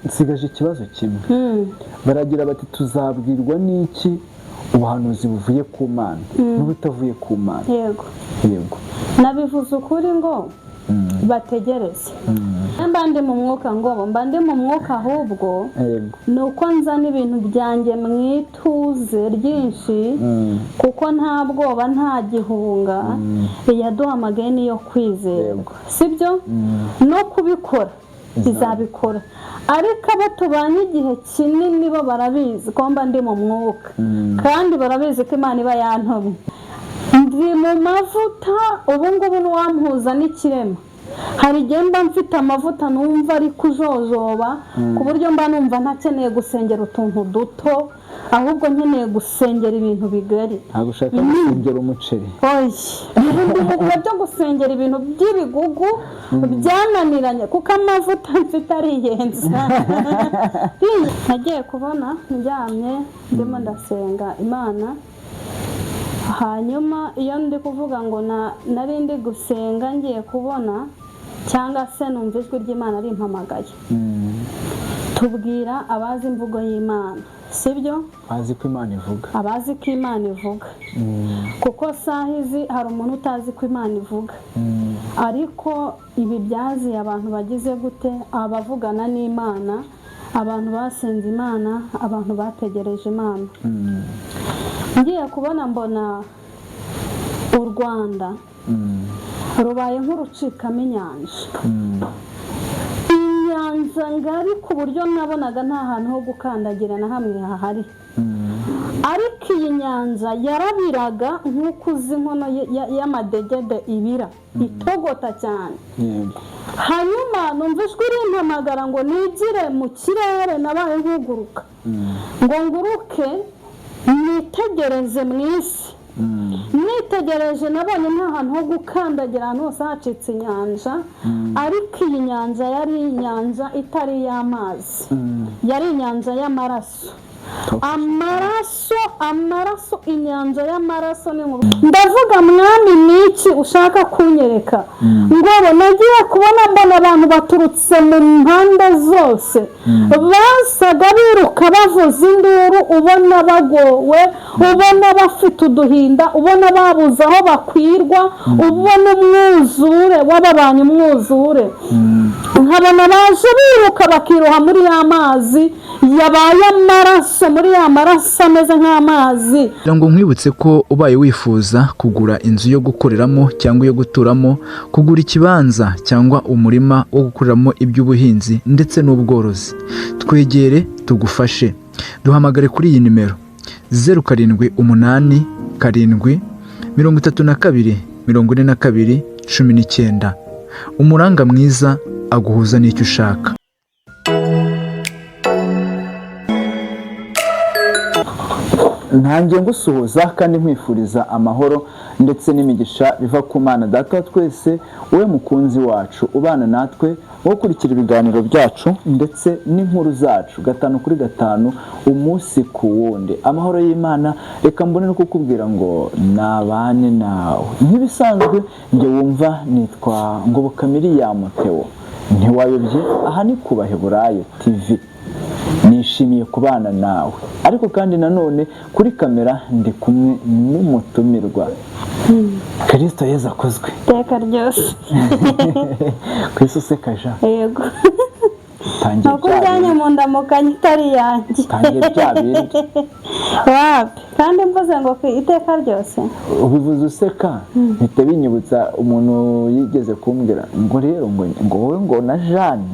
Nsigaje ikibazo kimwe. Baragira bati: "Tuzabwirwa n'iki ubuhanuzi buvuye ku Mana n'ubutavuye ku Mana?" Yego. Yego. Nabivuze ukuri ngo bategereze. Mba ndi mu mwuka, ngo mba ndi mu mwuka, ahubwo ni uko nzana ibintu byanjye mu ituze ryinshi, kuko nta bwoba, nta gihunga. Iyaduhamagaye niyo kwizerwa. Sibyo? No kubikora izabikora, ariko abo tubanye igihe kinini bo barabizi ko mba ndi mu mwuka, kandi barabizi ko Imana iba yantumye. Ndi mu mavuta ubu ngubu, n'uwampuza n'ikirema. Hari igihe mba mfite amavuta numva ari kujojoba, ku buryo mba numva ntakeneye gusengera utuntu duto, ahubwo nkeneye gusengera ibintu bigari. Ntabwo ushaka gusengera umuceri? Oya, ubu ndi mu bihe byo gusengera ibintu by'ibigugu byananiranye, kuko amavuta mfite ariyenza. Nagiye kubona ndyamye ndimo ndasenga Imana. Hanyuma iyo ndi kuvuga ngo nari ndi gusenga, ngiye kubona cyangwa se numva ijwi ry'Imana rimpamagaye. Tubwira abazi imvugo y'Imana, sibyo? Bazi ko Imana ivuga. Abazi ko Imana ivuga, kuko saha izi hari umuntu utazi ko Imana ivuga. Ariko ibi byaziye abantu bagize gute? Abavugana n'Imana, abantu basenze Imana, abantu bategereje Imana. Ngiye kubona mbona u Rwanda rubaye nk'urucikamo inyanja, inyanja ngari, ku buryo nabonaga nta hantu ho gukandagira na hamwe hahari. Ariko iyi nyanja yarabiraga nk'uko uzi inkono y'amadegede ibira, itogota cyane. Hanyuma numva ijwi rimpamagara ngo nigire mu kirere. Nabaye nkuguruka, ngo nguruke nitegereze mu isi. Nitegereje nabonye nta hantu ho gukandagira, ahantu hose hacitse inyanja. Ariko iyi nyanja yari inyanja itari iy'amazi, yari inyanja y'amaraso, amaraso, amaraso, inyanja y'amaraso. Ni nkuru. Ndavuga: "Mwami, ni iki ushaka kunyereka?" Ngo nagiye kubona mbona abantu baturutse mu mpande zose, basaga biruka, bavuza induru, ubona bagowe, ubona bafite uduhinda, ubona babuze aho bakwirwa, ubona umwuzure wababanye umwuzure. Nkabona baje biruka, bakiroha muri ya mazi yabaye amaraso, muri ya maraso ameze nk'amazi. Kugira ngo nkwibutse ko ubaye wifuza kugura inzu yo gukoreramo cyangwa iyo guturamo, kugura ikibanza cyangwa umurima wo gukoreramo iby'ubuhinzi ndetse n'ubworozi, twegere tugufashe. Duhamagare kuri iyi nimero: 0787 32 42 19. Umuranga mwiza aguhuza n'icyo ushaka. Ntangiye ngusuhuza kandi nkwifuriza amahoro ndetse n'imigisha biva ku Mana Data wa twese, wowe mukunzi wacu ubana natwe, wowe ukurikira ibiganiro byacu ndetse n'inkuru zacu gatanu kuri gatanu, umunsi ku wundi. Amahoro y'Imana, reka mbone no kukubwira ngo nabane nawe. Nk'ibisanzwe, njye wumva nitwa Ngoboka Miriam Theo. Ntiwayobye, aha ni ku Baheburayo TV. Nishimiye kubana nawe, ariko kandi nanone kuri kamera ndi kumwe n'umutumirwa. Kirisito Yezu akozwe. Iteka ryose. Ku isi usekaja. Yego. Tangiye Nuko bya ujyanye bindi. mu ndamukanyo itari iyanjye. Tangiye bya bindi. Wapi, kandi mvuze ngo ku iteka ryose. Ubivuze useka, mpita binyibutsa umuntu yigeze kumbwira ngo rero ngo wowe ngo na Jane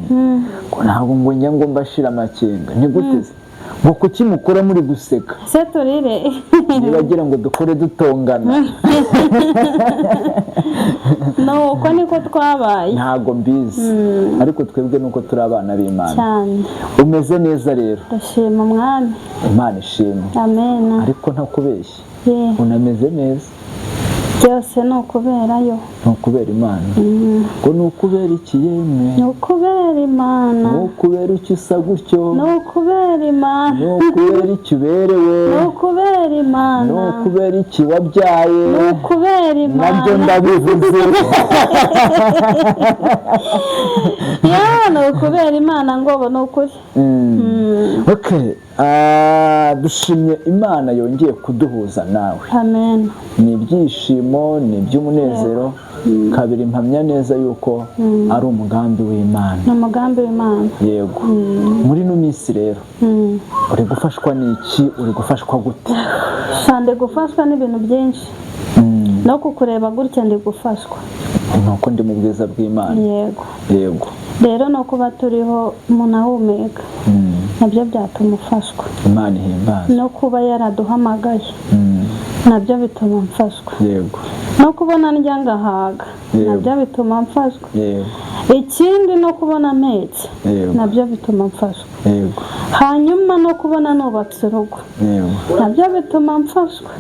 ngo ntabwo ngo njya ngo mbashire amakenga. Ni gute se? Ngo kuki mukora muri guseka? Se turire? Niba agira ngo dukore dutongana. Nuko niko twabaye. Ntabwo mbizi, ariko twebwe nuko turi abana b'Imana. Cyane. Umeze neza rero? Ndashima Umwami. Imana ishimwe. Amen. Ariko ntakubeshye, Ye. unameze neza. Byose ni ukuberayo. Ni ukubera Imana. Ngo ni ukubera iki yemwe? Ni ukubera Imana. Ni ukubera iki usa gutyo? Ni ukubera Imana. Ni ukubera iki uberewe? Ni ukubera Imana. Ni ukubera iki wabyaye? Ni ukubera Imana. Nabyo ndabivuze. Ya, ni ukubera Imana ngo ni ukuri. Okay. Dushimye Imana yongeye kuduhuza nawe. Amen. Ni ibyishimo, ni iby'umunezero. Kabiri, mpamya neza yuko ari umugambi w'Imana. Ni umugambi w'Imana. Yego. Muri ino minsi rero uri gufashwa n'iki? Uri gufashwa gute? Sha, ndi gufashwa n'ibintu byinshi. No kukureba gutya ndi gufashwa. Nuko ndi mu bwiza bw'Imana. Yego. Yego. Rero no kuba turiho umuntu ahumeka nabyo byatuma ufashwa. Imana ihimbaza. No kuba yaraduhamagaye nabyo bituma mfashwa. Yego. No kubona ndya ngahaga Yego. nabyo bituma mfashwa. Yego. Ikindi no kubona mpetse Yego. nabyo bituma mfashwa. Yego. Hanyuma no kubona nubatse urugo Yego. nabyo bituma mfashwa.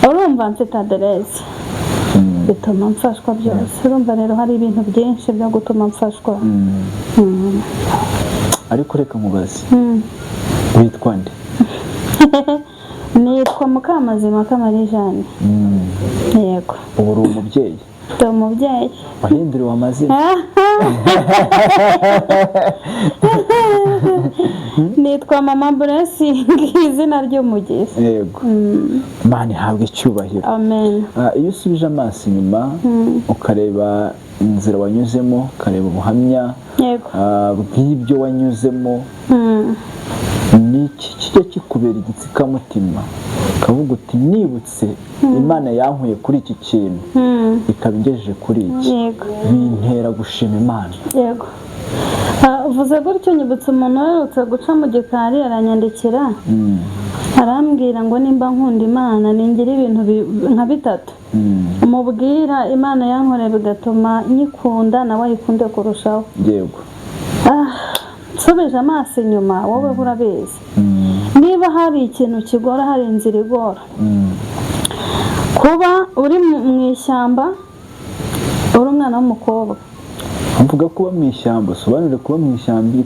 Urumva mfite aderesi bituma mfashwa byose. Urumva rero hari ibintu byinshi byo gutuma mfashwa. Ariko reka nkubaze, witwa nde? Nitwa Mukamazima Kamari Jeanne. Yego. Ubu uri umubyeyi? Ndi umubyeyi. Wahinduriwe amazina? Nitwa Mama Blessing, izina ry'umugisha. Yego. Imana ihabwa icyubahiro. Amen. Iyo usubije amaso inyuma ukareba inzira wanyuzemo, ukareba ubuhamya Yego. bw'ibyo wanyuzemo, ni iki kijya kikubera igitsikamutima ukavuga uti nibutse Imana yankuye kuri iki kintu ikaba ingejeje kuri iki, Yego. bintera gushima Imana? Yego. Uvuze gutyo nyibutse umuntu uherutse guca mu gikari aranyandikira, arambwira ngo nimba nkunda Imana ningira ibintu nka bitatu umubwira Imana yankoreye bigatuma nyikunda nawe ayikunde kurushaho. Yego. Nsubije amaso inyuma, wowe urabizi, niba hari ikintu kigora, hari inzira igora, kuba uri mu ishyamba uri umwana w'umukobwa. Mvuga kuba mu ishyamba, usobanure kuba mu ishyamba,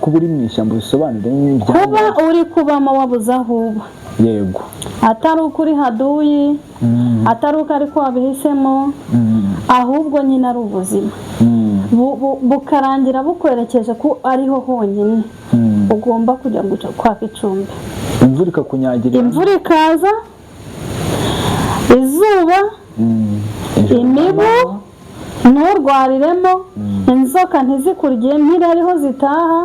kuba uri mu ishyamba bisobanure kuba uri kubamo wabuze aho uba. Yego. Atari uko uri haduyi, atari uko ariko wabihisemo, ahubwo nyine ari ubuzima bukarangira bukwerekeje ko ariho honyine ugomba kujya kwaka icumbi. Imvura ikakunyagira, imvura ikaza, izuba, imibu nturwariremo, inzoka ntizikurye, ntiriho zitaha,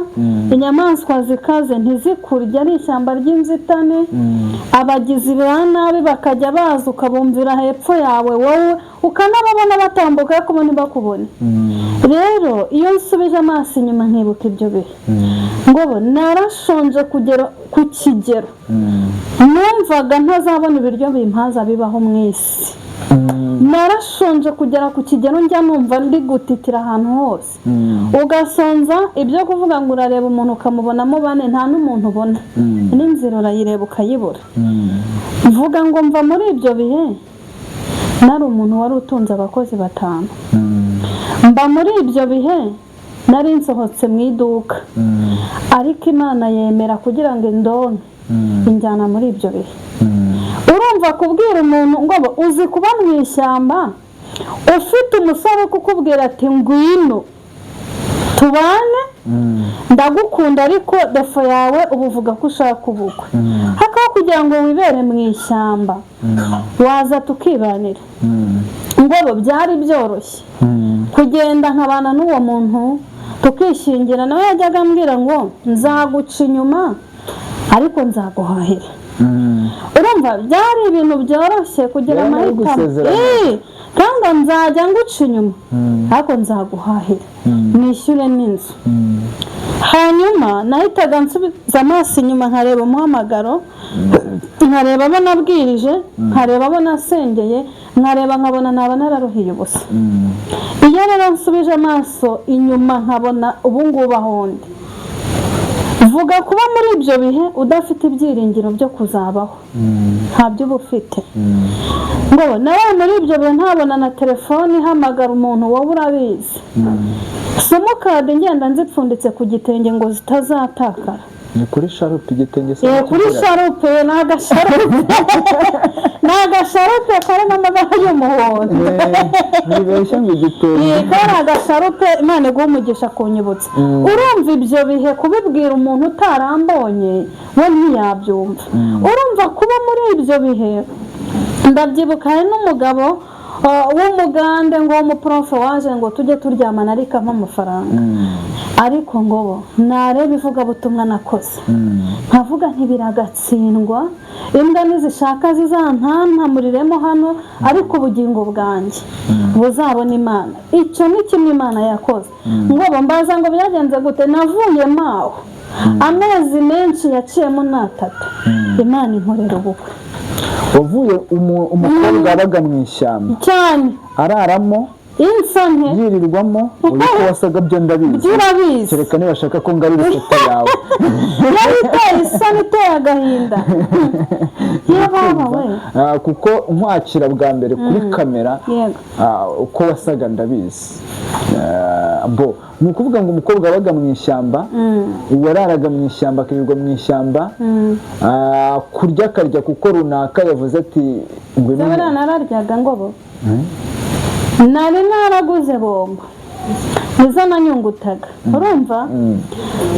inyamaswa zikaze ntizikurye, ari ishyamba ry'inzitane, abagizi ba nabi bakajya baza ukabumvira hepfo yawe, wowe ukanababona batambuka ariko bo ntibakubone. Rero iyo nsubije amaso inyuma nkibuka ibyo bihe, ngo narashonje kugera ku kigero numvaga ntazabona ibiryo bimpaza bibaho mu isi. Narashonje kugera ku kigero njya numva ndi gutitira ahantu hose, ugasonza ibyo kuvuga ngo urareba umuntu ukamubonamo bane, nta n'umuntu ubona, n'inzira urayireba ukayibura. Mvuga ngo mva muri ibyo bihe nari umuntu wari utunze abakozi 5. Mba muri ibyo bihe nari nsohotse mu iduka, ariko Imana yemera kugira ngo indonke injyana muri ibyo bihe. Urumva kubwira umuntu ngo uzi kuba mu ishyamba ufite umusore kukubwira ati ngwino tubane ndagukunda, ariko defo yawe uba uvuga ko ushaka ubukwe, hakaho kugira ngo wibere mu ishyamba waza tukibanira. Ngo byari byoroshye kugenda nkabana n'uwo muntu tukishingira, nawe yajyaga ambwira ngo nzaguca inyuma ariko nzaguhahira. Urumva byari ibintu byoroshye kugira amahitamo, kandi nzajya nguca inyuma ariko nzaguhahira nishyure n'inzu. Hanyuma nahitaga nsubiza amaso inyuma nkareba umuhamagaro, nkareba abo nabwirije, nkareba abo nasengeye, nkareba nkabona naba nararuhiye ubusa. Iyo rero nsubije amaso inyuma nkabona ubu ngubu aho ndi, Vuga kuba muri ibyo bihe udafite ibyiringiro byo kuzabaho, ntabyo uba ufite. Ngo nawe muri ibyo bihe ntabona na telefone ihamagara umuntu, wowe urabizi. Simukadi ngenda nzipfunditse ku gitenge ngo zitazatakara. Ni kuri sharupe, igitenge se? Kuri sharupe, ni agasharupe karimo amabara y'umuhondo. Ntibeshya ngo igitenge. Kari agasharupe. Imana iguha umugisha kunyibutsa. Urumva ibyo bihe kubibwira umuntu utarambonye we ntiyabyumva. Urumva kuba muri ibyo bihe, ndabyibuka hari n'umugabo w'umugande ngo w'umuporofe waje ngo tujye turyamana ariko ampa amafaranga, ariko ngo bo nareba ivugabutumwa nakoze nkavuga ntibiragatsindwa, imbwa nizishaka zizantantamuriremo hano, ariko ubugingo bwanjye buzabona Imana. Icyo ni kimwe Imana yakoze. Ngo bo mbaza ngo byagenze gute? Navuyemo aho amezi menshi yaciyemo ni 3, Imana inkorera ubukwe. Wavuye umukobwa wabaga mu ishyamba cyane araramo insante yirirwamo, uyu ko wasaga byo ndabizi. Byo urabizi. Kereka nibashaka ko ngarura ifoto yawe. Yari iteye isoni, iteye agahinda, ye baba we. Kuko nkwakira bwa mbere kuri kamera, uko wasaga ndabizi. Bo ni ukuvuga ngo umukobwa wabaga mu ishyamba, wararaga mu ishyamba, akirirwa mu ishyamba, kurya akarya kuko runaka yavuze ati ngwino. Buriya nararyaga ngo bo nari naraguze bombo, nizo nanyungutaga, urumva?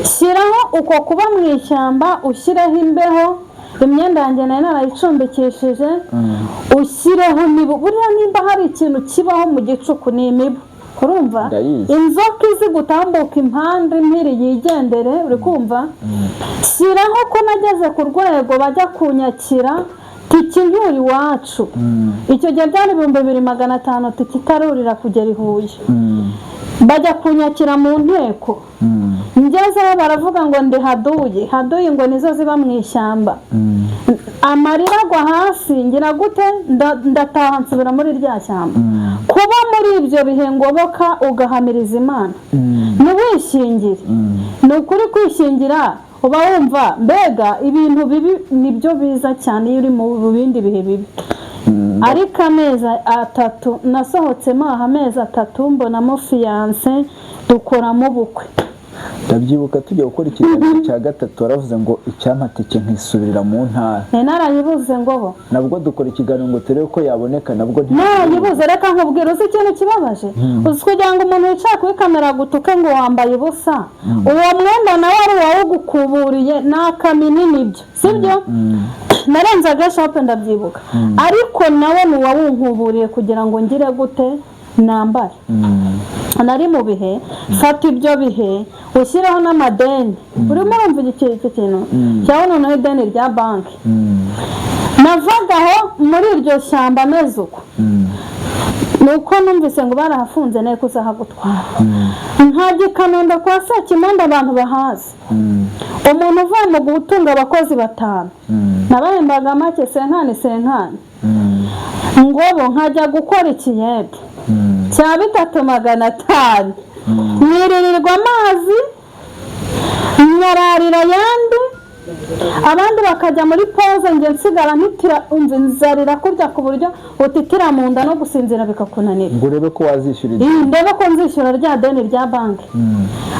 Shyiraho uko kuba mu ishyamba, ushyireho imbeho, imyenda yanjye nari narayicumbikishije, ushyireho imibu. Buriya nimba hari ikintu kibaho mu gicuku ni imibu, urumva? Ndayizi. Inzoka izi gutambuka impande impiri yigendere, uri kumva? Shyiraho ko nageze ku rwego bajya kunyakira tiki nkuri iwacu. Icyo gihe byari 2500 tiki itarurira kugera i Huye. Bajya kunyakira mu nteko, ngezeyo baravuga ngo ndi haduyi. Haduyi ngo nizo ziba mu ishyamba. Amarira agwa hasi, ngira gute? Ndataha nsubira muri rya shyamba. Kuba muri ibyo bihe ngoboka ugahamiriza Imana, ntiwishingire. Ni ukuri kwishingira uba wumva mbega ibintu bibi nibyo biza cyane iyo uri mu bindi bihe bibi. Ariko amezi 3 nasohotsemo aha, amezi 3 mbonamo fiancé, dukoramo ubukwe. Ndabyibuka tujya gukora ikiganiro cya gatatu, waravuze ngo icyampa tike nkisubirira mu ntara. Nari narayibuze ngo bo. Nabwo dukora ikiganiro ngo turebe ko yaboneka, nabwo Narayibuze. Reka nkubwire, uzi ikintu kibabaje? Uzi kugira ngo umuntu wicaye kuri kamera agutuke ngo wambaye ubusa, uwo mwenda nawe ari uwawugukuburiye, ni akamini, nibyo sibyo? Narenze agashape ndabyibuka, ariko nawe ni uwawunkuburiye kugira ngo ngire gute? Nambare. Nari mu bihe, fata ibyo bihe ushyireho n'amadeni. Urimo urumva iki kintu cyangwa noneho ideni rya banki? Navaga aho muri iryo shyamba ameze uko, ni uko numvise ngo barahafunze nawe kuzahagutwara. Nkajya i Kanombe kwa Sekimondo, abantu bahazi. Umuntu uvuye mu gutunga abakozi batanu, nabahembaga make, senkani senkani, ngobo nkajya gukora ikiyede cya 3500, nkiririrwa amazi, nkararira ayandi, abandi bakajya muri pause, njye nsigara ntitira. Umva, inzara irakurya ku buryo utitira mu nda, no gusinzira bikakunanira. Ngo urebe ko wazishyura ideni. Iyi, ndebe ko nzishyura rya deni rya banki.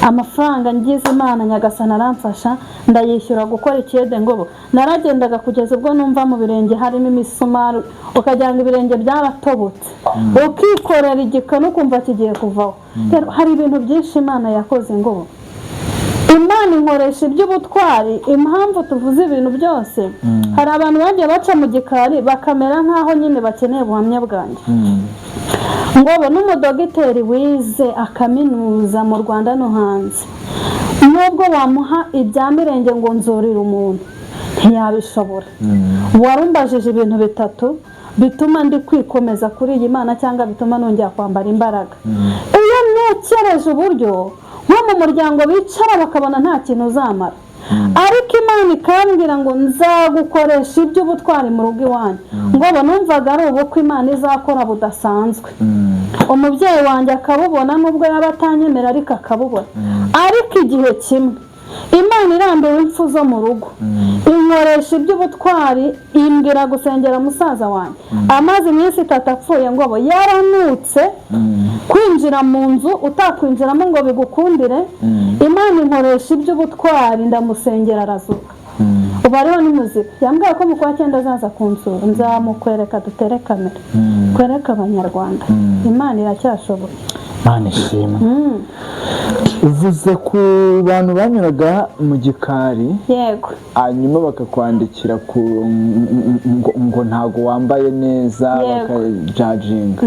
Amafaranga ngize Imana Nyagasana aramfasha ndayishyura. Gukora ikiyede ngo naragendaga kugeza ubwo numva mu birenge harimo imisumari, ukagira ngo ibirenge byaratobotse, ukikorera igikanu ukumva kigiye kuvaho. Rero hari ibintu byinshi Imana yakoze ngo Imana inkoresha iby'ubutwari. Impamvu tuvuze ibintu byose, hari abantu bagiye baca mu gikari bakamera nk'aho nyine bakeneye ubuhamya bwanjye. Ngo n'umudogiteri wize akaminuza mu Rwanda no hanze, nubwo wamuha ibya mirenge ngo nzurire umuntu, ntiyabishobora. Warumbajije ibintu bitatu bituma ndi kwikomeza kuri iyi Mana cyangwa bituma nongera kwambara imbaraga. Iyo ntekereje uburyo nko mu muryango bicara bakabona nta kintu uzamara, ariko Imana ikambwira ngo nzagukoresha iby'ubutwari mu rugo iwanyu, ngo numvaga ari ubukwe Imana izakora budasanzwe, umubyeyi wanjye akabubona nubwo yaba atanyemera, ariko akabubona. Ariko igihe kimwe Imana irambiwe impfu zo mu rugo, inkoresha iby'ubutwari, imbwira gusengera musaza wanjye amaze iminsi 3 apfuye, ngo yaranutse kwinjira mu nzu utakwinjiramo ngo bigukundire. Imana inkoresha iby'ubutwari, ndamusengera arazuka, ubu ariho ni muzima. Yambwiye ko mu kwa 9 azaza kunsura, nzamukwereka, dutere kamera kwereka Abanyarwanda. Imana iracyashoboye. Imana ishimwe. Uvuze ku bantu banyuraga mu gikari, Yego. hanyuma bakakwandikira ku ngo ntago wambaye neza, bakajajinga.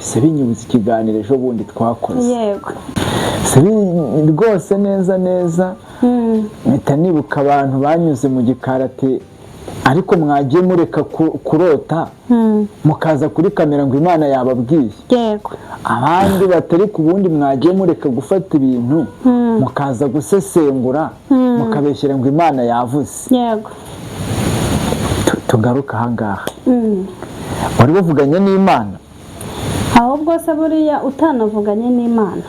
Se binyibutsa ikiganiro ejo bundi twakoze. Yego. Se rwose neza neza mpita nibuka abantu banyuze mu gikari ati ariko mwagiye mureka kurota mukaza kuri kamera ngo Imana yababwiye. Yego. Abandi batari ku bundi, mwagiye mureka gufata ibintu mukaza gusesengura mukabeshyira ngo Imana yavuze. Yego. Tugaruke ahangaha, wari wavuganye n'Imana? Ahubwo se buriya utanavuganye n'Imana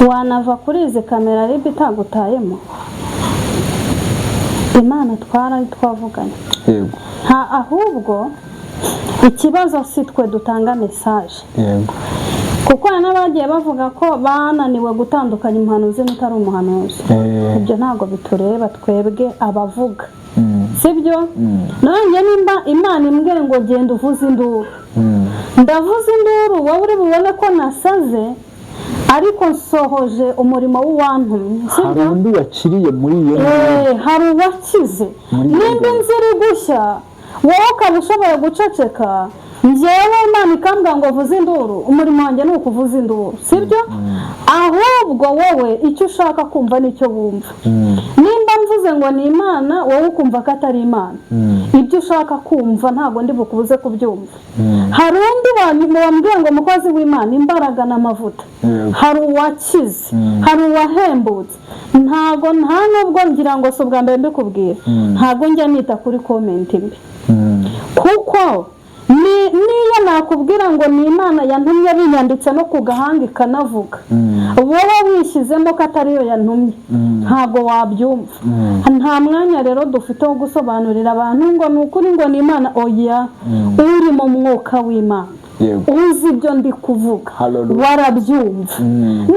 wanava kuri izi kamera RIB itagutayemo? Imana twari twavuganye. Yego. Nta, ahubwo ikibazo si twe dutanga message. Yego. Kuko hari n'abagiye bavuga ko bananiwe gutandukanya umuhanuzi n'utari umuhanuzi. Ibyo ntabwo bitureba twebwe abavuga, sibyo? Nanjye nimba Imana imbwiye ngo genda uvuze induru, ndavuze induru, wowe uri bubone ko nasaze, ariko nsohoje umurimo w'uwantumye, Hari sibyo? undi wakiriye muri iyo Hari uwakize. Muri iyo Nimba nduru. inzira igushya, wowe ukaba ushobora guceceka, njyewe Imana ikambwira ngo vuze induru, umurimo wanjye ni ukuvuza induru, sibyo? Ahubwo wowe icyo ushaka kumva nicyo wumva. Nimba mvuze ngo ni Imana, wowe ukumva ko atari Imana, ibyo ushaka kumva ntabwo ndi bukubuze kubyumva. Hari undi wambwiye ngo mukozi w'Imana, imbaraga n'amavuta. Hari uwakize, hari uwahembutse. Ntabwo, nta nubwo ngira ngo si ubwa mbere mbikubwira, ntabwo njya nita kuri comment mbi, kuko niyo nakubwira ngo ni Imana yantumye binyanditse no ku gahanga ikanavuga, wowe wishyizemo ko atariyo yantumye, ntabwo wabyumva. Nta mwanya rero dufite wo gusobanurira abantu ngo ni ukuri ngo ni Imana. Oya, uri mu mwuka w'Imana, uzi ibyo ndi kuvuga, Hallelujah. warabyumva.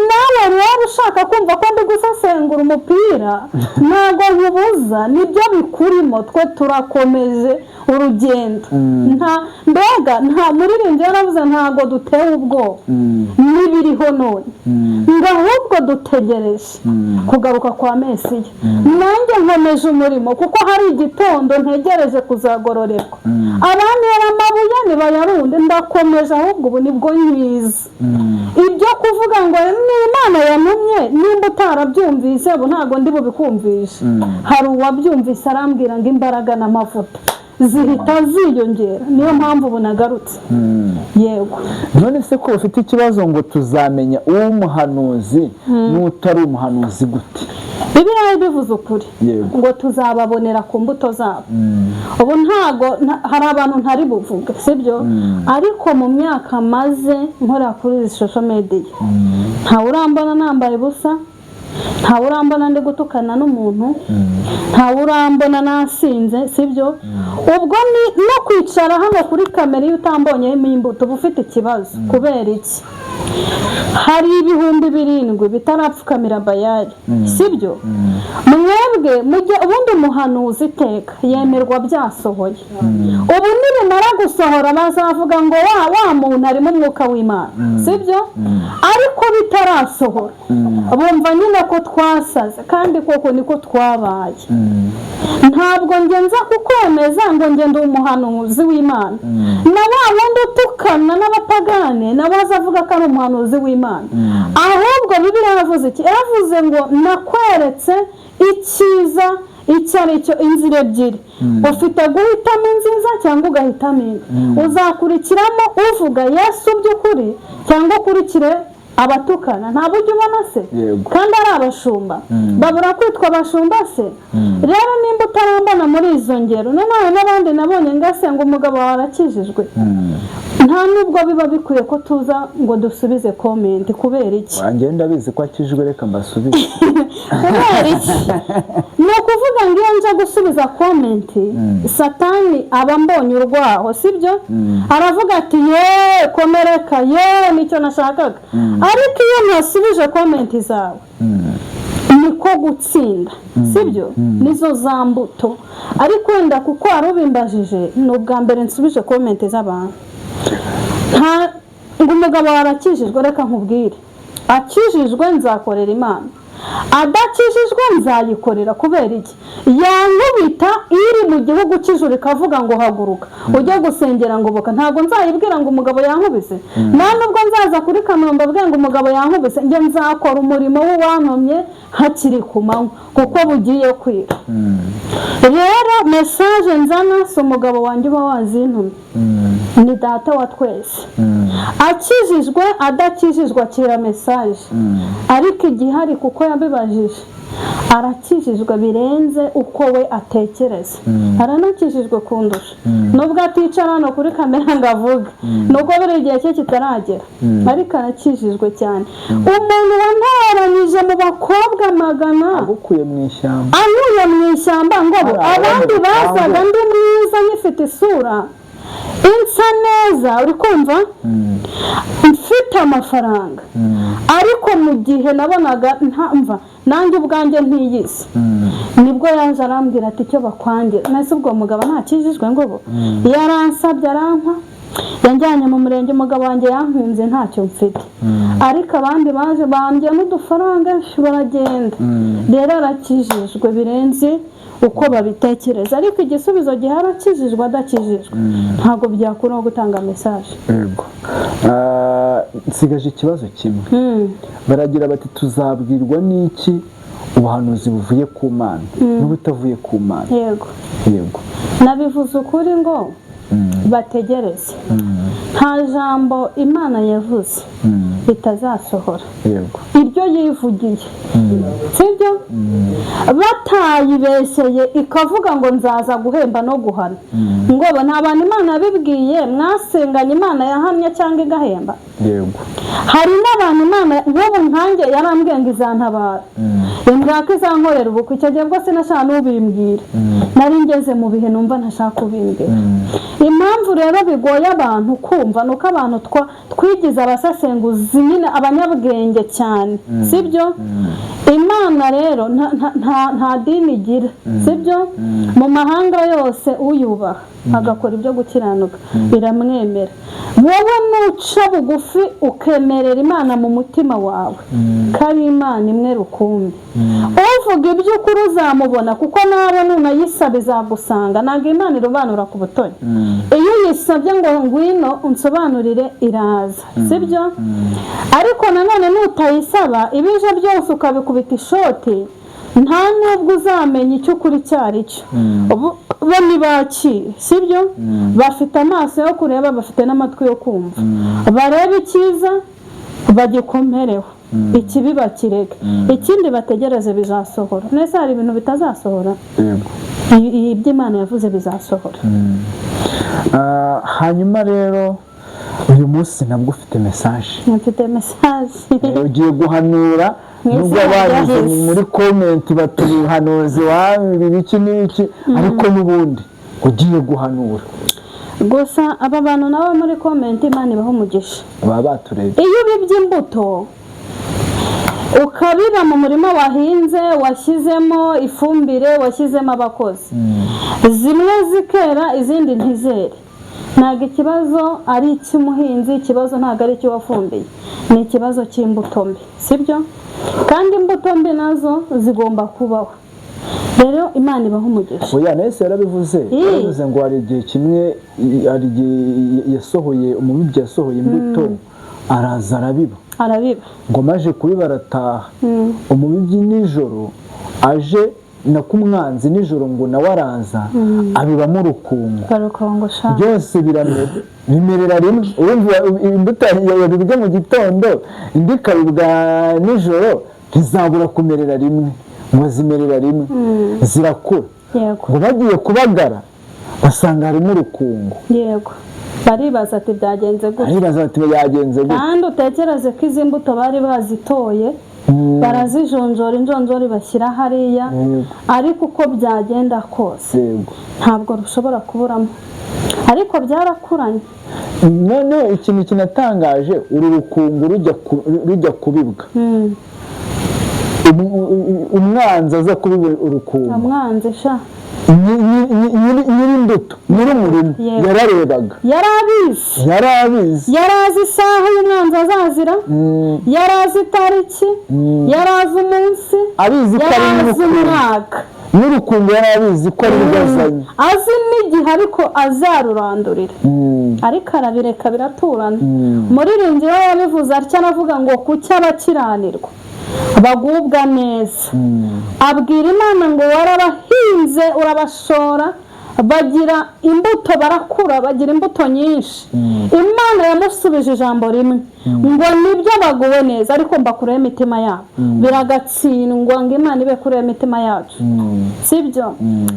Nawe rero ushaka kumva ko ndi gusesengura umupira, ntabwo nkubuza, nibyo bikurimo. Twe turakomeje urugendo. Nta mbega nta muririmbyi yaravuze, ntabwo dutewe ubwoba n'ibiriho none, ngo ahubwo dutegereje kugaruka kwa Mesiya. Nanjye nkomeje umurimo kuko hari igitondo ntegereje kuzagororerwa. Abantera amabuye nibayarunde, ndakomeje, ahubwo ubu nibwo nyiza. Ibyo kuvuga ngo ni Imana yantumye, nimba utarabyumvise ubu ntabwo ndi bubikumvishe. Hari uwabyumvise arambwira ngo imbaraga n'amavuta zihita ziyongera, niyo mpamvu ubu nagarutse. Yego. None se ko ufite ikibazo ngo tuzamenya uw'umuhanuzi n'utari umuhanuzi gute? Bibiliya bivuze ukuri Yego. ngo tuzababonera ku mbuto zabo. Ubu ntago hari abantu ntari buvuge, sibyo? Ariko mu myaka maze nkora kuri izi social media, ntawe urambona nambaye ubusa, ntawe urambona ndi gutukana n'umuntu, ntawe urambona nasinze, sibyo? Ubwo ni no kwicara hano kuri kamera, iyo utambonyemo imbuto uba ufite ikibazo. Kubera iki? Hari 7000 bitarapfukamira Bayari, sibyo? Mwebwe mujye ubundi umuhanuzi iteka yemerwa byasohoye. Ubu nibimara gusohora bazavuga ngo wa muntu arimo umwuka w'Imana, sibyo? Ariko bitarasohora bumva nyine ko twasaze, kandi koko niko twabaye. Ntabwo njye nza kukwemeza ngo njye ndi umuhanuzi w'Imana, na wa wundi utukana n'abapagane nawe aza avuga ko ari umuhanuzi w'Imana. Ahubwo Bibiliya yaravuze iki? Yaravuze ngo nakweretse icyiza icyo ari cyo, inzira ebyiri, ufite guhitamo inziza cyangwa ugahitamo indi. Uzakurikiramo uvuga Yesu by'ukuri cyangwa ukurikire abatukana? Nta buryo ubona se? Yego. Kandi ari abashumba, babura kwitwa abashumba se? Rero nimba utarambona muri izo ngero, nanone n'abandi nabonye ngasenga umugabo wawe arakijijwe. Nta nubwo biba bikwiye ko tuza ngo dusubize comment. Kubera iki? Wanjye ndabizi ko akijwe, reka mbasubize. Kubera iki? Ni ukuvuga ngo iyo nje gusubiza comment, Satani aba ambonye urwaho, sibyo? Aravuga ati: "Ye, komereka, ye, nicyo nashakaga." Ariko iyo ntasubije comment zawe, niko gutsinda, sibyo? Nizo za mbuto. Ariko wenda kuko wari ubimbajije, ni ubwa mbere nsubije comment z'abantu. Nta ngo umugabo wawe arakijijwe, reka nkubwire: akijijwe nzakorera Imana, adakijijwe nzayikorera. Kubera iki? Yankubita iri mu gihugu cy'ijuru ikavuga ngo: "Haguruka ujye gusengera ngoboka." Ntabwo nzayibwira ngo umugabo yankubise, nta nubwo nzaza kuri kamera mbabwira ngo umugabo yankubise. Njye nzakora umurimo w'uwantumye hakiri ku manywa, kuko bugiye kwira. Rero message nzana si umugabo wanjye uba wazintumye, ni Data wa twese. Akijijwe, adakijijwe, akira message. Ariko igihari, kuko yabibajije, arakijijwe birenze uko we atekereza, aranakijijwe kundusha, nubwo aticara hano kuri kamera ngo avuge, nubwo buri gihe cye kitaragera, ariko arakijijwe cyane. Umuntu wantoranyije mu bakobwa magana, agukuye mu ishyamba, ankuye mu ishyamba ngo bo Hari abandi abandi bazaga ndi mwiza, nyifite isura insa neza, uri kumva, mfite amafaranga, ariko mu gihe nabonaga ntamva nanjye ubwanjye ntiyizi, nibwo yaje arambwira ati: "Icyo bakwangira." Nese ubwo mugabo ntakijijwe? Ngo bo yaransabye, arampa, yanjyanye mu murenge. Umugabo wanjye yankunze ntacyo mfite, ariko abandi baje bambye n'udufaranga baragenda. Rero arakijijwe birenze uko babitekereza. Ariko igisubizo gihari, akijijwe, adakijijwe, ntabwo byakuraho gutanga message. Yego. Nsigaje ikibazo kimwe. Baragira bati: "Tuzabwirwa n'iki ubuhanuzi buvuye ku Mana n'ubutavuye ku Mana?" Yego. Yego. Nabivuze ukuri ngo bategereze, nta jambo Imana yavuze ritazasohora. Iryo yivugiye, sibyo? Batayibeshyeye ikavuga ngo: "Nzaza guhemba no guhana." Ngo nta bantu Imana yabibwiye mwasenganye, Imana yahamya cyangwa igahemba? Yego. Hari n'abantu Imana, nk'ubu nkanjye yarambwiye ngo izantabara, imbwira ko izankorera ubukwe. Icyo gihe bwo sinashaka n'ubimbwira, nari ngeze mu bihe numva ntashaka kubimbwira. Impamvu rero bigoye abantu kumva ni uko abantu twigize abasesenguzi nyine, abanyabwenge cyane, sibyo? Imana rero nta dini igira, sibyo? Mu mahanga yose uyubaha agakora ibyo gukiranuka iramwemera. Wowe nuca bugufi ukemerera Imana mu mutima wawe ko ari Imana imwe rukumbi, uvuga iby'ukuri uzamubona, kuko nawe nunayisaba izagusanga. Ntabwo Imana irobanura ku butoni. Iyo uyisabye ngo: "Ngwino unsobanurire," iraza, sibyo? Ariko nanone nutayisaba, ibije byose ukabikubita ishoti, nta nubwo uzamenya icyo ukuri icyo ari cyo. Bo ntibakire, sibyo? Bafite amaso yo kureba, bafite n'amatwi yo kumva. Barebe icyiza bagikomereho, ikibi bakireke. Ikindi bategereze, bizasohora. Nese hari ibintu bitazasohora? Yego. Ibyo Imana yavuze bizasohora. Hanyuma rero uyu munsi nabwo ufite message. Mfite message. Ugiye guhanura. Mu Nubwo izina rya abanyuze Yesu. muri comment bati: "Ubuhanuzi wabi ibiki n'iki," ariko n'ubundi ugiye guhanura. Gusa aba bantu nabo muri comment, Imana ibaha umugisha. Baba baturebye. Iyo ubibye imbuto, ukabiba mu murima wahinze, washyizemo ifumbire, washyizemo abakozi, zimwe zikera izindi ntizere, ntabwo ikibazo ari icy'umuhinzi, ikibazo ntabwo ari icy'uwafumbiye, ni ikibazo cy'imbuto mbi, sibyo? Kandi imbuto mbi nazo zigomba kubaho. Rero Imana ibaha umugisha. Oya, na Yesu yarabivuze. Yarabivuze ngo hari igihe kimwe, hari igihe yasohoye, umubibyi yasohoye imbuto, araza arabiba. Arabiba. Ngo maje kubiba arataha, umubibyi nijoro aje, na kumwanzi nijoro ngo nawe araza abibamo urukungu. Garukongo sha. Byose biramera, bimerera rimwe. Urumva imbuto yabibwe mu gitondo, indi ikabibwa nijoro, ntizabura kumerera rimwe. Ngo zimerera rimwe, zirakura. Ngo bagiye kubagara basanga harimo urukungu. Baribaza ati: "Byagenze gute?" Aribaza bati: "Byagenze gute?" Kandi utekereze ko izi mbuto bari bazitoye, barazijonjora, injonjori bashyira hariya. Ariko uko byagenda kose, ntabwo rushobora kuburamo, ariko byarakuranye. Noneho ikintu kinatangaje, uru rukungu rujya kubibwa, umwanzi aza kubiba urukungu. Umwanzi sha. Nyir'imbuto, nyir'umurima, yararebaga. Yari abizi. Yari abizi. Yari azi isaha y'umwanzi azazira, yari azi itariki, yari azi umunsi, abizi ko yari ari azi n'urukungu. umwaka. N'urukungu yari abizi ko ari rwo azanye. Azi n'igihe ariko azarurandurira, ariko arabireka biraturana. Muririmbyi we yabivuze atya, aravuga ngo: "Kuki abakiranirwa bagubwa neza?" Abwira Imana ngo: "Warabahinze, urabashora, bagira imbuto, barakura, bagira imbuto nyinshi." Imana yamusubije ijambo rimwe ngo: "Nibyo, baguwe neza, ariko mbakureho imitima yabo." Biragatsindwa ngo Imana ibe kureho imitima yacu, sibyo?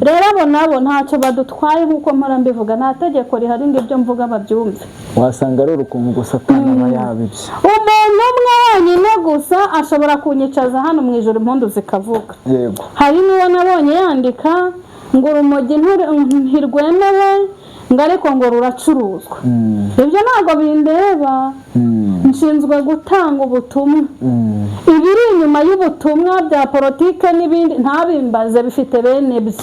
Rero abo nabo ntacyo badutwaye, nk'uko mpora mbivuga, nta tegeko rihari ngo ibyo mvuga babyumve. Wasanga ari urukungu gusa Satani aba yabibye. Umuntu umwe wenyine gusa ashobora kunyicaza hano mu ijoro, impundu zikavuga. Hari n'uwo nabonye yandika ngo urumogi ntirwemewe, ngo ariko ngo ruracuruzwa. Ibyo ntabwo bindeba. Nshinzwe gutanga ubutumwa. Ibiri inyuma y'ubutumwa bya politike n'ibindi ntabimbaze, bifite bene byo.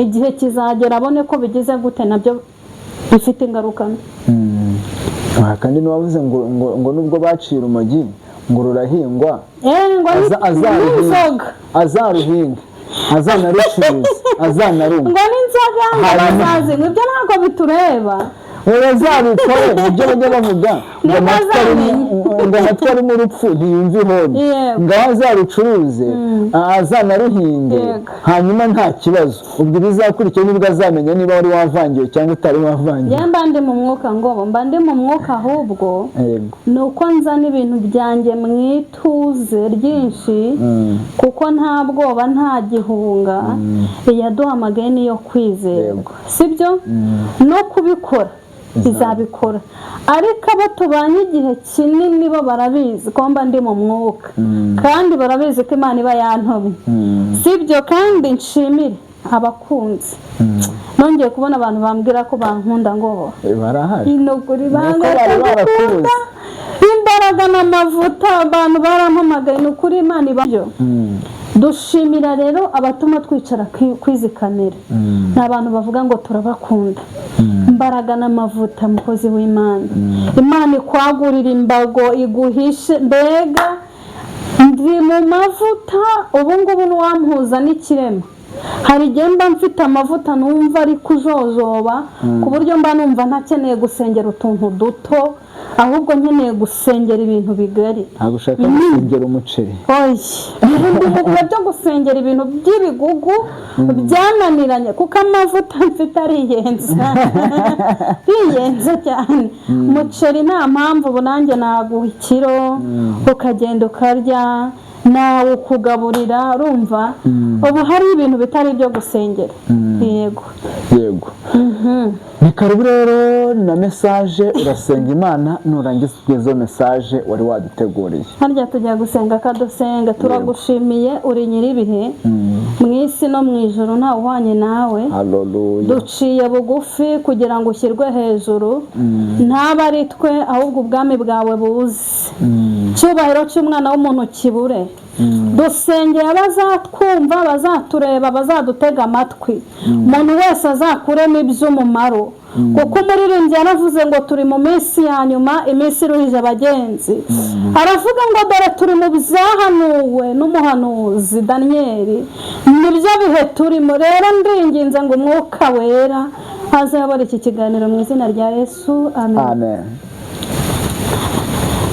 Igihe kizagera abone ko bigize gute, nabyo bifite ingaruka mbi. Aha kandi n'uwavuze ngo nubwo baciye urumogi ngo rurahingwa, ngo azaruhinga. N'inzoga. Azaruhinga, azanarucuruza, azanarunywa. Ngo n'inzoga ngo bazazinywa, ibyo ntabwo bitureba. Ngo bazabikore, nibyo bajya bavuga ngo Nibwo amatwi arimo azamenya. ngo amatwi arimo urupfu ntiyumva ihoni. Ngaho azarucuruze, azanaruhinge, hanyuma nta kibazo. Ubwo ibizakurikira nibwo azamenya niba wari wavangiwe cyangwa utari wavangiwe. Njye mba ndi mu mwuka, ngo mba ndi mu mwuka ahubwo ni uko nzana ibintu byanjye mu ituze ryinshi, kuko nta bwoba, nta gihunga. Iyaduhamagaye niyo kwizerwa, sibyo? No kubikora izabikora. Ariko abo tubanye igihe kinini bo barabizi ko mba ndi mu mwuka, kandi barabizi ko Imana iba yantumye, sibyo? Kandi nshimire abakunzi, nongeye kubona abantu bambwira ko bankunda ngo Barahari. Ni ukuri. Nuko Banga bari barakubuze. gukunda imbaraga n'amavuta, abantu barampamagaye, ni ukuri Imana ibyo. Dushimira rero abatuma twicara kw'izi kamera, ni abantu bavuga ngo: "Turabakunda, imbaraga n'amavuta, mukozi w'Imana, Imana ikwagurira imbago, iguhishe." Mbega ndi mu mavuta ubu ngubu, n'uwampuza n'ikirema. Hari igihe mba mfite amavuta numva ari kujojoba, ku buryo mba numva ntakeneye gusengera utuntu duto, ahubwo nkeneye gusengera ibintu bigari. Ntabwo ushaka gusengera umuceri? Oya, ubu ndi mu bihe byo gusengera ibintu by'ibigugu byananiranye, kuko amavuta mfite ariyenza, ariyenza cyane. Umuceri nta mpamvu, ubu nanjye naguha ikiro ukagenda ukarya, nawe ukugaburira. Urumva ubu hari ibintu bitari ibyo gusengera, yego. Yego, ni karibu rero na message. Urasenga Imana, nurangiza izo message wari waduteguriye. Harya tujya gusenga akadusenga. Turagushimiye, uri nyir'ibihe mu isi no mu ijoro, ntawe uhwanye nawe. Haleluya. Duciye bugufi kugira ngo ushyirwe hejuru, ntabe ari twe, ahubwo ubwami bwawe buze, icyubahiro cy'umwana w'umuntu kibure. Dusengeye abazatwumva, bazatureba, bazadutega amatwi, umuntu wese azakuremo iby'umumaro, kuko umuririmbyi yaravuze ngo turi mu minsi ya nyuma, iminsi iruhije abagenzi. Aravuga ngo: "Dore turi mu byahanuwe n'umuhanuzi Daniyeli, nibyo bihe turimo." Rero ndinginze ngo Umwuka Wera azayobora iki kiganiro mu izina rya Yesu, amen. Amen.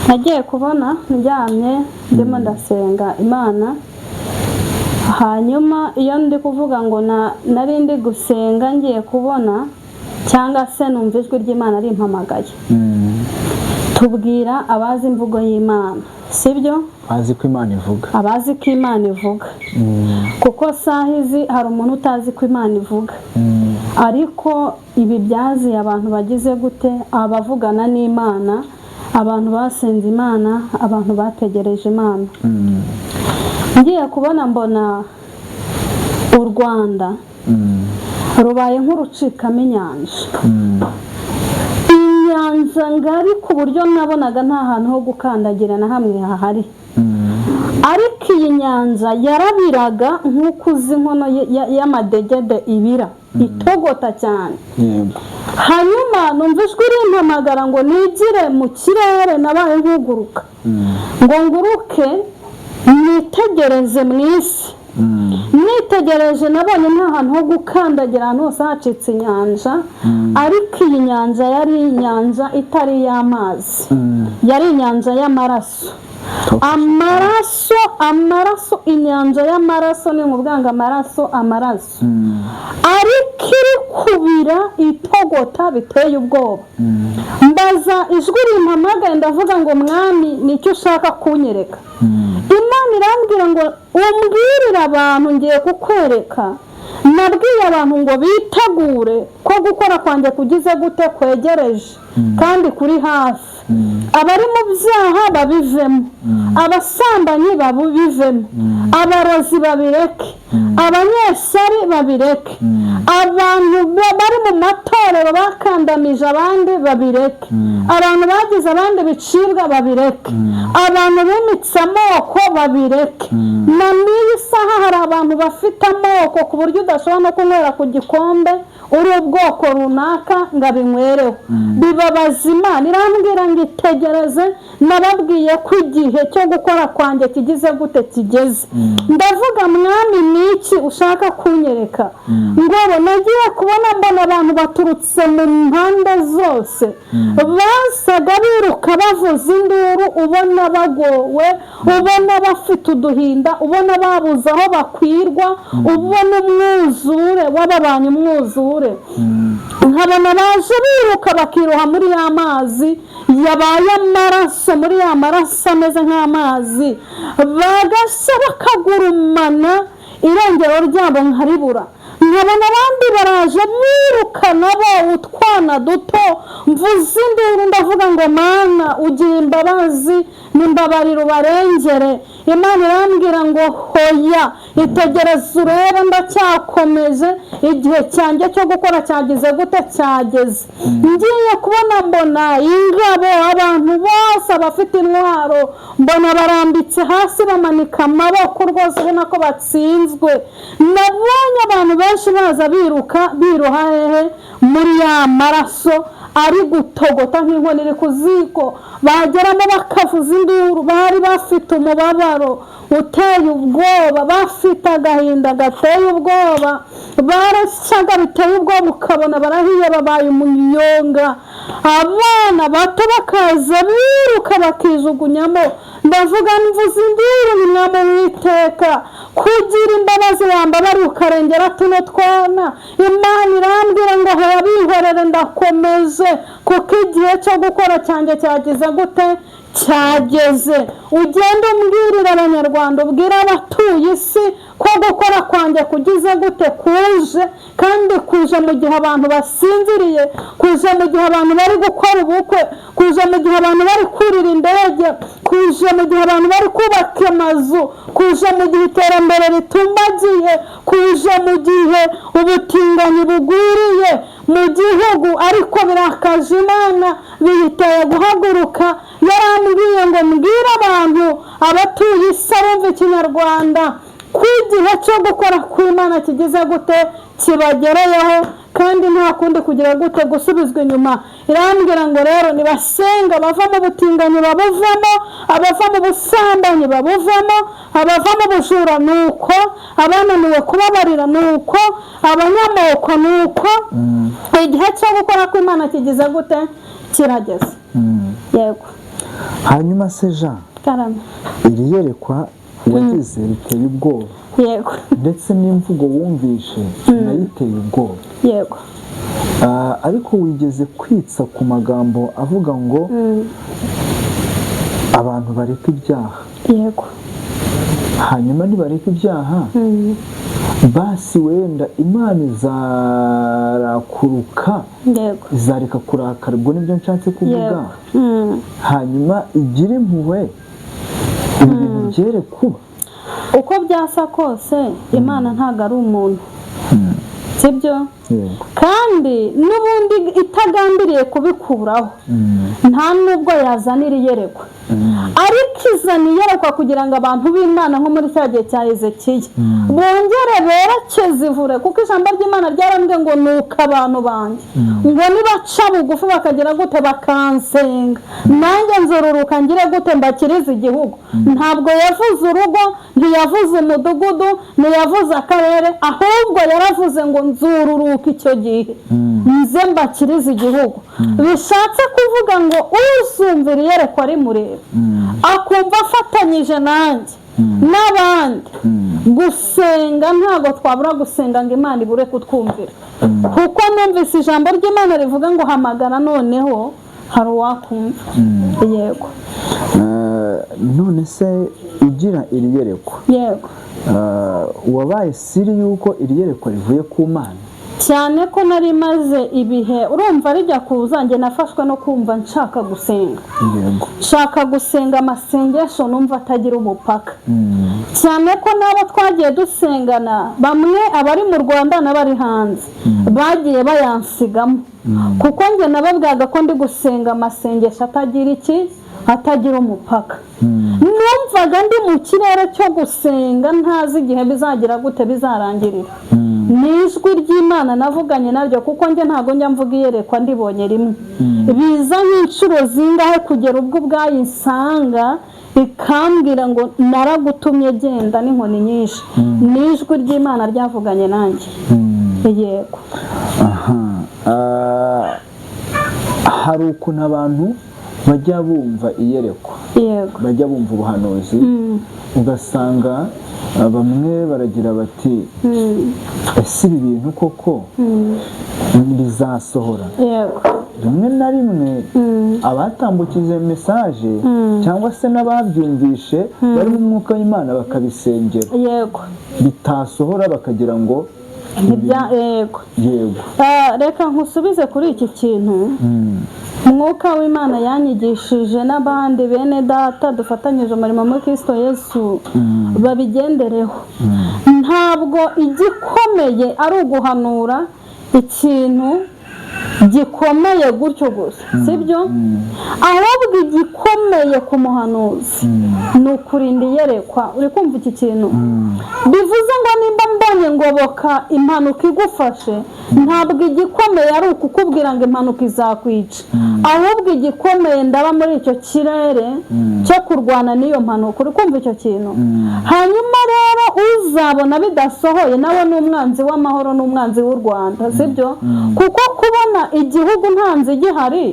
Nagiye kubona ndyamye, ndimo ndasenga Imana. Hanyuma iyo ndi kuvuga ngo nari ndi gusenga, ngiye kubona cyangwa se numva ijwi ry'Imana rimpamagaye. Tubwira abazi imvugo y'Imana, sibyo? Azi ko Imana ivuga. Abazi ko Imana ivuga, kuko saha izi hari umuntu utazi ko Imana ivuga. Ariko ibi byaziye abantu bagize gute? Abavugana n'Imana, abantu basenze Imana, abantu bategereje Imana. Ngiye kubona mbona u Rwanda rubaye nk'urucikamo inyanja, inyanja ngari ku buryo nabonaga nta hantu ho gukandagira na hamwe hahari. Ariko iyi nyanja yarabiraga nk'uko uzi inkono y'amadegede ibira, itogota cyane. Hanyuma numva ijwi rimpamagara ngo nigire mu kirere. Nabaye nkuguruka ngo nguruke nitegereze mu isi. Nitegereje nabonye nta hantu ho gukandagira, ahantu hose hacitse inyanja. Ariko iyi nyanja yari inyanja itari iy'amazi, yari inyanja y'amaraso, amaraso, amaraso, inyanja y'amaraso. Ni ukuvuga ngo amaraso, amaraso, ariko iri kubira, itogota biteye ubwoba. Mbaza ijwi rimpamagaye, ndavuga ngo: "Mwami, nicyo ushaka kunyereka?" Imana irambwira ngo: "Umbwirire abantu, ngiye kukwereka. Nabwiye abantu ngo bitegure ko gukora kwanjye kugize gute? Kwegereje kandi kuri hafi. Abari mu byaha babivemo, abasambanyi babivemo, abarozi babireke, abanyeshyari babireke, abantu bari mu matorero bakandamije abandi babireke, abantu bagize abandi bicibwa babireke, abantu bimitse amoko babireke." Na n'iyi saha hari abantu bafite amoko ku buryo udashobora no kunywera ku gikombe uri ubwoko runaka ngo abinywereho. Bibabaza Imana. Irambwira ngo: "Itegereze, nababwiye ko igihe cyo gukora kwanjye kigize gute? Kigeze." Ndavuga: "Mwami, ni iki ushaka kunyereka?" Ngo nagiye kubona mbona abantu baturutse mu mpande zose, basaga biruka, bavuza induru, ubona bagowe, ubona bafite uduhinda, ubona babuze aho bakwirwa, ubona umwuzure wababanye umwuzure. Nkabona baje biruka, bakiroha muri ya mazi yabaye amaraso, muri ya maraso ameze nk'amazi, bagashya bakagurumana, irengero ryabo nkaribura. Nkabona abandi baraje biruka nabo, utwana duto. Mvuze induru, ndavuga ngo: "Mana, ugira imbabazi, n'imbabariro, ubarengere." Imana irambwira ngo: "Hoya, itegereze urebe, ndacyakomeje, igihe cyanjye cyo gukora cyagize gute? Cyageze." Ngiye kubona mbona ingabo, abantu bose abafite intwaro, mbona barambitse hasi, bamanika amaboko rwose, ubona ko batsinzwe. Nabonye abantu benshi baza biruka, biroha hehe? Muri ya maraso ari gutogota nk'inkono iri ku ziko. Bageramo bakavuza induru. Bari bafite umubabaro uteye ubwoba, bafite agahinda gateye ubwoba, barasyaga biteye ubwoba, ukabona barahiye, babaye umuyonga. Abana bato bakaza biruka, bakijugunyamo. Ndavuga, mvuza induru: "Ni Mwami Witeka, kugira imbabazi, wambabari ukarengera tuno twana." Imana irambwira ngo: "Hoya, bihorere, ndakomeje, kuko igihe cyo gukora cyanjye cyagize gute? Cyageze. Ugende umbwirire Abanyarwanda, ubwire abatuye isi ko gukora kwanjye kugize gute? Kuje, kandi kuje mu gihe abantu basinziriye, kuje mu gihe abantu bari gukora ubukwe, kuje mu gihe abantu bari kurira indege, kuje mu gihe abantu bari kubaka amazu, kuje mu gihe iterambere ritumbagiye, kuje mu gihe ubutinganyi bugwiriye mu gihugu." Ariko birakaje Imana, biyiteye guhaguruka. Yarambwiye ngo mbwire abantu, abatuye isi, abumva Ikinyarwanda, ko igihe cyo gukora kw'Imana kigize gute? Kibagereyeho, kandi nta kundi kugira gute? Gusubizwa inyuma. Irambwira ngo rero nibasenga, bava mu butinganyi babuvamo, abava mu busambanyi babuvamo, abava mu bujura ni uko, abananiwe kubabarira ni uko, abanyamoko ni uko. Igihe cyo gukora kw'Imana kigize gute? Kirageze. Yego. Hanyuma se Jean, Karame. iri yerekwa wagize riteye ubwoba, ndetse n'imvugo wumvishe nayo iteye ubwoba. Ariko wigeze kwitsa ku magambo avuga ngo abantu bareka ibyaha. Hanyuma nibareka ibyaha, Basi wenda Imana izarakuruka, izareka kurakara, ubwo nibyo nshatse kuvuga, hanyuma igire impuhwe, ibi bintu byere kuba. Uko byasa kose, Imana ntabwo ari umuntu, sibyo? Yego. Kandi n'ubundi itagambiriye kubikuraho, nta nubwo yazanira iyerekwa, ariko izana iyerekwa kugira ngo abantu b'Imana, nko muri cya gihe cya Hezekiya, bongere berekeze ivure, kuko ijambo ry'Imana ryarambwiye ngo nuko abantu banjye ngo nibaca bugufi bakagira gute, bakansenga, nanjye nzururuka ngire gute, mbakirize igihugu. Ntabwo yavuze urugo, ntiyavuze umudugudu, ntiyavuze akarere, ahubwo yaravuze ngo nzururuka icyo gihe nze mbakirize igihugu. Bishatse kuvuga ngo uzumvira iyerekwa rimureba, akumva afatanyije nanjye n'abandi gusenga, ntabwo twabura gusenga ngo Imana ibure kutwumvira, kuko numvise ijambo ry'Imana rivuga ngo hamagara noneho hari uwakumva. Yego. None se ugira iri yerekwa, wabaye sure yuko iri yerekwa rivuye ku Mana? Cyane ko nari maze ibihe, urumva rijya kuza, njye nafashwe no kumva nshaka gusenga, nshaka gusenga amasengesho numva atagira umupaka, cyane ko n'abo twagiye dusengana, bamwe abari mu Rwanda n'abari hanze, bagiye bayansigamo, kuko njye nababwaga ko ndi gusenga amasengesho atagira iki, atagira umupaka. Numvaga ndi mu kirere cyo gusenga, ntazi igihe bizagira gute, bizarangirira. Ni ijwi ry'Imana navuganye naryo, kuko njye ntabwo njya mvuga iyerekwa ndibonye rimwe, biza nk'inshuro zingahe kugera ubwo ubwayo insanga ikambwira ngo naragutumye, genda n'inkoni nyinshi. Ni ijwi ry'Imana ryavuganye nanjye, yego. Aha. Hari ukuntu abantu bajya bumva iyerekwa, bajya bumva ubuhanuzi, ugasanga bamwe baragira bati: "Ese ibi bintu koko bizasohora?" Rimwe na rimwe abatambukije message cyangwa se n'ababyumvishe bari mu mwuka w'Imana bakabisengera, bitasohora bakagira ngo Yego. Reka nkusubize kuri iki kintu. Mwuka w'Imana yanyigishije, n'abandi bene data dufatanyije umurimo muri Kristo Yesu babigendereho: ntabwo igikomeye ari uguhanura ikintu gikomeye gutyo gusa, sibyo? Ahubwo igikomeye ku muhanuzi ni ukurinda iyerekwa. Uri kumva iki kintu? Bivuze ngo nimba mbonye ngoboka impanuka igufashe, ntabwo igikomeye ari ukukubwira ngo impanuka izakwica, ahubwo igikomeye ndaba muri icyo kirere cyo kurwana n'iyo mpanuka. Uri kumva icyo kintu? Hanyuma rero uzabona bidasohoye nawe ni umwanzi w'amahoro n'umwanzi w'u Rwanda, sibyo? Kuko kubona igihugu nta nzu igihari,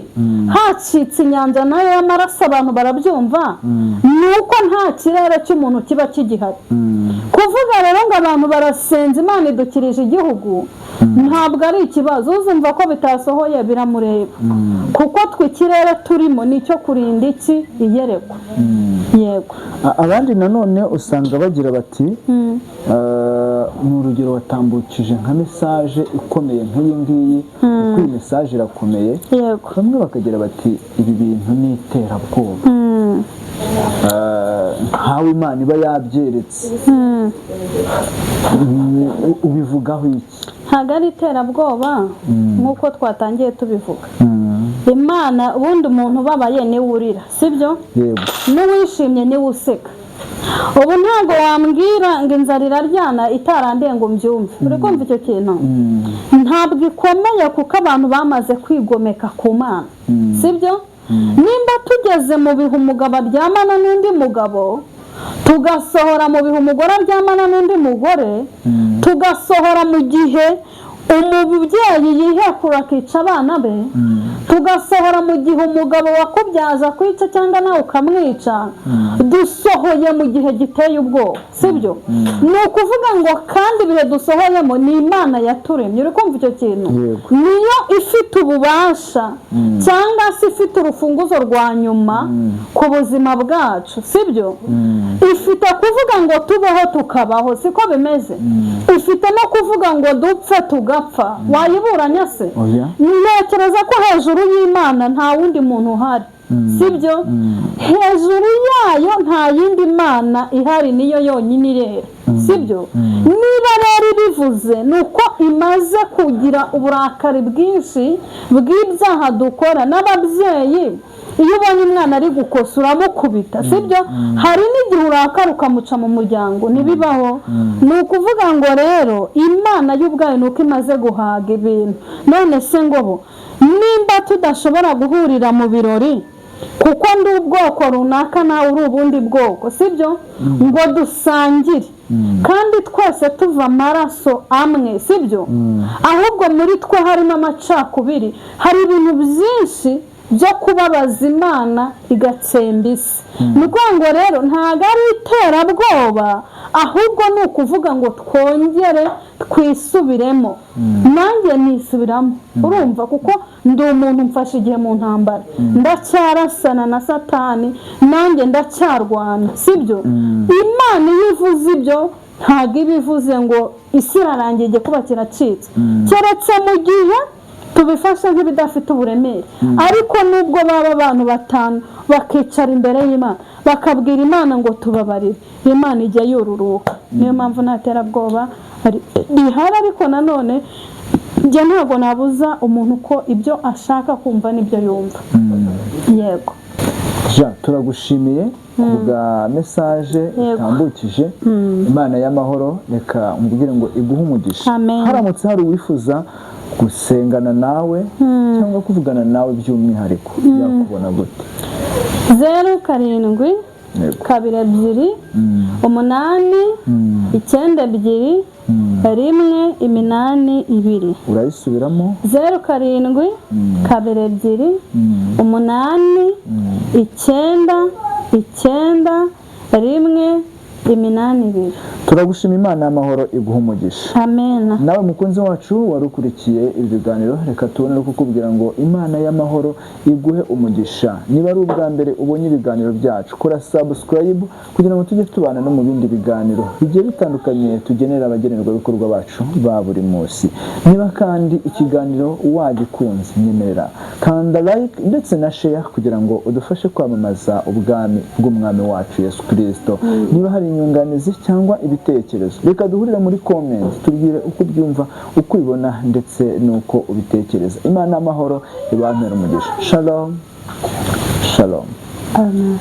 hacitse inyanja nayo y'amaraso, abantu barabyumva, ni uko nta kirere cy'umuntu kiba kigihari. Kuvuga rero ngo abantu barasenza, Imana idukirije igihugu, ntabwo ari ikibazo. Uzumva ko bitasohoye biramureba, kuko twe ikirere turimo ni icyo kurinda iki, iyerekwa. Yego. Abandi nanone usanga bagira bati: "Ni urugero watambukije nka message ikomeye nk'iyi ngiyi, kuko iyi message irakomeye." Bamwe bakagira bati: "Ibi bintu ni iterabwoba." Nkawe Imana iba yabyeretse, ubivugaho iki? Ntabwo ari iterabwoba nk'uko twatangiye tubivuga. Imana, ubundi umuntu ubabaye niwe urira, sibyo? Yego. N'uwishimye niwe useka. Ubu ntabwo wambwira ngo inzara iraryana itarandiye ngo mbyumve. Uri kumva icyo kintu? Ntabwo ikomeye, kuko abantu bamaze kwigomeka ku Mana, sibyo? Nimba tugeze mu bihe umugabo aryamana n'undi mugabo, tugasohora mu bihe umugore aryamana n'undi mugore, tugasohora mu gihe Umubyeyi yihekura akica abana be, tugasohora mu gihe umugabo wakubyaza kwica cyangwa nawe ukamwica. Dusohoye mu gihe giteye ubwoba, sibyo? Ni ukuvuga ngo kandi ibihe dusohoyemo ni Imana yaturemye. Uri kumva icyo kintu? Yego. Niyo ifite ububasha cyangwa se ifite urufunguzo rwa nyuma ku buzima bwacu, sibyo? Ifite kuvuga ngo tubeho tukabaho, siko bimeze? Ifite no kuvuga ngo dupfe tugapfa. Wayiburanya se? Oya. Ntekereza ko hejuru y'Imana nta wundi muntu uhari, sibyo? Hejuru yayo nta yindi mana ihari, niyo yonyine irera, sibyo? Niba rero ibivuze, ni uko imaze kugira uburakari bwinshi bw'ibyaha dukora. N'ababyeyi, iyo ubonye umwana ari gukosa uramukubita, sibyo? Hari n'igihe urakara ukamuca mu muryango, ntibibaho? Ni ukuvuga ngo rero Imana y'ubwayo ni uko imaze guhaga ibintu. None se ngo bo nimba tudashobora guhurira mu birori kuko ndi ubwoko runaka nawe uri ubundi bwoko, sibyo, ngo dusangire kandi twese tuva amaraso amwe, sibyo? Ahubwo muri twe harimo amacakubiri, hari ibintu byinshi byo kubabaza Imana igatsemba isi. Ni ukuvuga ngo rero ntabwo ari iterabwoba, ahubwo ni ukuvuga ngo twongere twisubiremo. Nanjye nisubiramo, urumva, kuko ndi umuntu mfashe igihe mu ntambara, ndacyarasana na Satani, nanjye ndacyarwana, sibyo? Imana iyo ivuze ibyo, ntabwo iba ivuze ngo isi irarangiye, igikuba kiracitse, keretse mu gihe tubifashe nk'ibidafite uburemere. Ariko nubwo baba abantu batanu bakicara imbere y'Imana bakabwira Imana ngo tubabarire, Imana ijya yururuka. Niyo mpamvu nta terabwoba rihari, ariko nanone njye ntabwo nabuza umuntu ko ibyo ashaka kumva n'ibyo yumva. Yego. Jean, turagushimiye ku bwa message utambukije. Imana y'amahoro, reka mbwire ngo iguhe umugisha. Amen. Haramutse hari uwifuza gusengana nawe cyangwa kuvugana nawe by'umwihariko, yakubona gute? 0 7 2 2 8 9 2 1 8 2. Urayisubiramo? 0 7 2 2 8 9 9 1 8 2. Turagushima, Imana y'amahoro iguha umugisha. Amen. Nawe mukunzi wacu wari ukurikiye ibi biganiro, reka tubone no kukubwira ngo Imana y'amahoro iguhe umugisha. Niba ari ubwa mbere ubonye ibiganiro byacu, kora subscribe kugira ngo tujye tubana no mu bindi biganiro bigiye bitandukanye tugenera abagenerwabikorwa bacu ba buri munsi. Niba kandi ikiganiro wagikunze, nyemerera kanda like ndetse na share kugira ngo udufashe kwamamaza ubwami bw'umwami wacu Yesu Kirisito. Niba hari inyunganizi cyangwa ibitekerezo, reka duhurire muri comment, tubwire uko ubyumva, uko ubibona ndetse n'uko ubitekereza. Imana y'amahoro ibampere umugisha. Shalom, shalom. Amen.